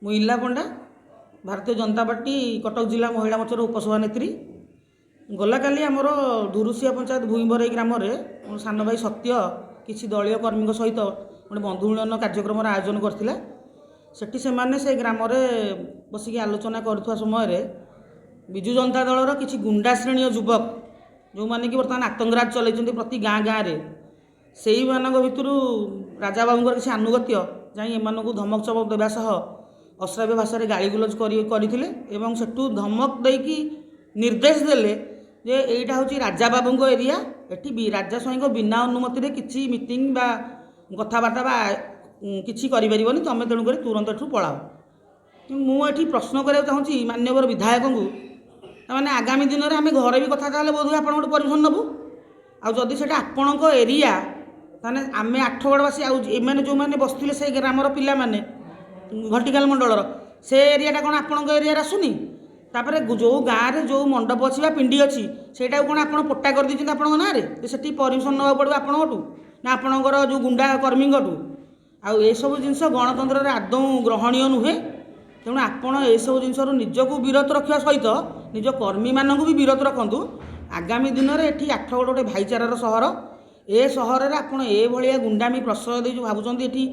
ମୁଁ ଇଲା ପଣ୍ଡା, ଭାରତୀୟ ଜନତା ପାର୍ଟି କଟକ ଜିଲ୍ଲା ମହିଳା ମୋର୍ଚ୍ଚାର ଉପସଭାନେତ୍ରୀ। ଗଲାକାଲି ଆମର ଧୁରୁଷିଆ ପଞ୍ଚାୟତ ଭୂଇଁବରେଇ ଗ୍ରାମରେ ମୋ ସାନ ଭାଇ ସତ୍ୟ କିଛି ଦଳୀୟ କର୍ମୀଙ୍କ ସହିତ ଗୋଟେ ବନ୍ଧୁ ମିଳନ କାର୍ଯ୍ୟକ୍ରମର ଆୟୋଜନ କରିଥିଲା। ସେଠି ସେମାନେ ସେ ଗ୍ରାମରେ ବସିକି ଆଲୋଚନା କରୁଥିବା ସମୟରେ ବିଜୁ ଜନତା ଦଳର କିଛି ଗୁଣ୍ଡା ଶ୍ରେଣୀୟ ଯୁବକ, ଯେଉଁମାନେ କି ବର୍ତ୍ତମାନ ଆତଙ୍କରାଜ ଚଲାଇଛନ୍ତି ପ୍ରତି ଗାଁ ଗାଁରେ, ସେଇମାନଙ୍କ ଭିତରୁ ରାଜାବାବୁଙ୍କର କିଛି ଆନୁଗତ୍ୟ ଯାଇ ଏମାନଙ୍କୁ ଧମକ ଚମକ ଦେବା ସହ ଅଶ୍ରାବ୍ୟ ଭାଷାରେ ଗାଳିଗୁଲଜ କରିଥିଲେ ଏବଂ ସେଠୁ ଧମକ ଦେଇକି ନିର୍ଦ୍ଦେଶ ଦେଲେ ଯେ ଏଇଟା ହେଉଛି ରାଜାବାବୁଙ୍କ ଏରିଆ, ଏଠି ରାଜା ସ୍ୱାଇଁଙ୍କ ବିନା ଅନୁମତିରେ କିଛି ମିଟିଂ ବା କଥାବାର୍ତ୍ତା ବା କିଛି କରିପାରିବନି ତୁମେ, ତେଣୁକରି ତୁରନ୍ତ ଏଠୁ ପଳାଅ। ମୁଁ ଏଠି ପ୍ରଶ୍ନ କରିବାକୁ ଚାହୁଁଛି ମାନ୍ୟବର ବିଧାୟକଙ୍କୁ, ତାମାନେ ଆଗାମୀ ଦିନରେ ଆମେ ଘରେ ବି କଥା ହେଲେ ବୋଧହୁଏ ଆପଣଙ୍କଠୁ ପରମିସନ୍ ନେବୁ? ଆଉ ଯଦି ସେଇଟା ଆପଣଙ୍କ ଏରିଆ, ତାହେଲେ ଆମେ ଆଠଗଡ଼ବାସୀ ଆଉ ଏମାନେ ଯେଉଁମାନେ ବସିଥିଲେ ସେଇ ଗ୍ରାମର ପିଲାମାନେ ଘଟିକାଲ ମଣ୍ଡଳର, ସେ ଏରିଆଟା କ'ଣ ଆପଣଙ୍କ ଏରିଆରେ ଆସୁନି? ତାପରେ ଯେଉଁ ଗାଁରେ ଯେଉଁ ମଣ୍ଡପ ଅଛି ବା ପିଣ୍ଡି ଅଛି, ସେଇଟାକୁ କ'ଣ ଆପଣ ପଟ୍ଟା କରିଦେଇଛନ୍ତି ଆପଣଙ୍କ ନାଁରେ ଯେ ସେଠି ପରମିସନ୍ ନେବାକୁ ପଡ଼ିବ ଆପଣଙ୍କଠୁ ନା ଆପଣଙ୍କର ଯେଉଁ ଗୁଣ୍ଡା କର୍ମୀଙ୍କଠୁ? ଆଉ ଏସବୁ ଜିନିଷ ଗଣତନ୍ତ୍ରରେ ଆଦୌ ଗ୍ରହଣୀୟ ନୁହେଁ। ତେଣୁ ଆପଣ ଏସବୁ ଜିନିଷରୁ ନିଜକୁ ବିରତ ରଖିବା ସହିତ ନିଜ କର୍ମୀମାନଙ୍କୁ ବି ବିରତ ରଖନ୍ତୁ। ଆଗାମୀ ଦିନରେ ଏଠି ଆଠଗଡ଼ ଗୋଟେ ଭାଇଚାରାର ସହର। ଏ ସହରରେ ଆପଣ ଏଭଳିଆ ଗୁଣ୍ଡାମି ପ୍ରଶ୍ରୟ ଦେଇ ଯେଉଁ ଭାବୁଛନ୍ତି ଏଠି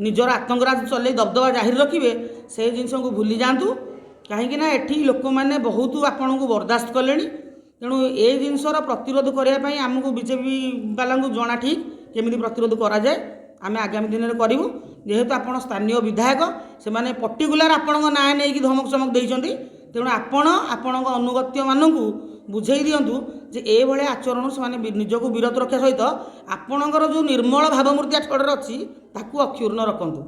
ନିଜର ଆତଙ୍କରାଜ ଚଲେଇ ଦବଦବା ଜାହିର ରଖିବେ, ସେ ଜିନିଷକୁ ଭୁଲି ଯାଆନ୍ତୁ। କାହିଁକିନା ଏଠି ଲୋକମାନେ ବହୁତ ଆପଣଙ୍କୁ ବରଦାସ୍ତ କଲେଣି। ତେଣୁ ଏ ଜିନିଷର ପ୍ରତିରୋଧ କରିବା ପାଇଁ ଆମକୁ ବିଜେପି ବାଲାଙ୍କୁ ଜଣା ଠିକ୍ କେମିତି ପ୍ରତିରୋଧ କରାଯାଏ। ଆମେ ଆଗାମୀ ଦିନରେ କରିବୁ। ଯେହେତୁ ଆପଣ ସ୍ଥାନୀୟ ବିଧାୟକ, ସେମାନେ ପର୍ଟିକୁଲାର ଆପଣଙ୍କ ନାଁ ନେଇକି ଧମକ ଚମକ ଦେଇଛନ୍ତି, ତେଣୁ ଆପଣ ଆପଣଙ୍କ ଅନୁଗତ୍ୟମାନଙ୍କୁ ବୁଝେଇ ଦିଅନ୍ତୁ ଯେ ଏଭଳିଆ ଆଚରଣରୁ ସେମାନେ ନିଜକୁ ବିରତ ରଖିବା ସହିତ ଆପଣଙ୍କର ଯେଉଁ ନିର୍ମଳ ଭାବମୂର୍ତ୍ତି ଆଠଗଡ଼ରେ ଅଛି ତାକୁ ଅକ୍ଷୁଣ୍ଣ ରଖନ୍ତୁ।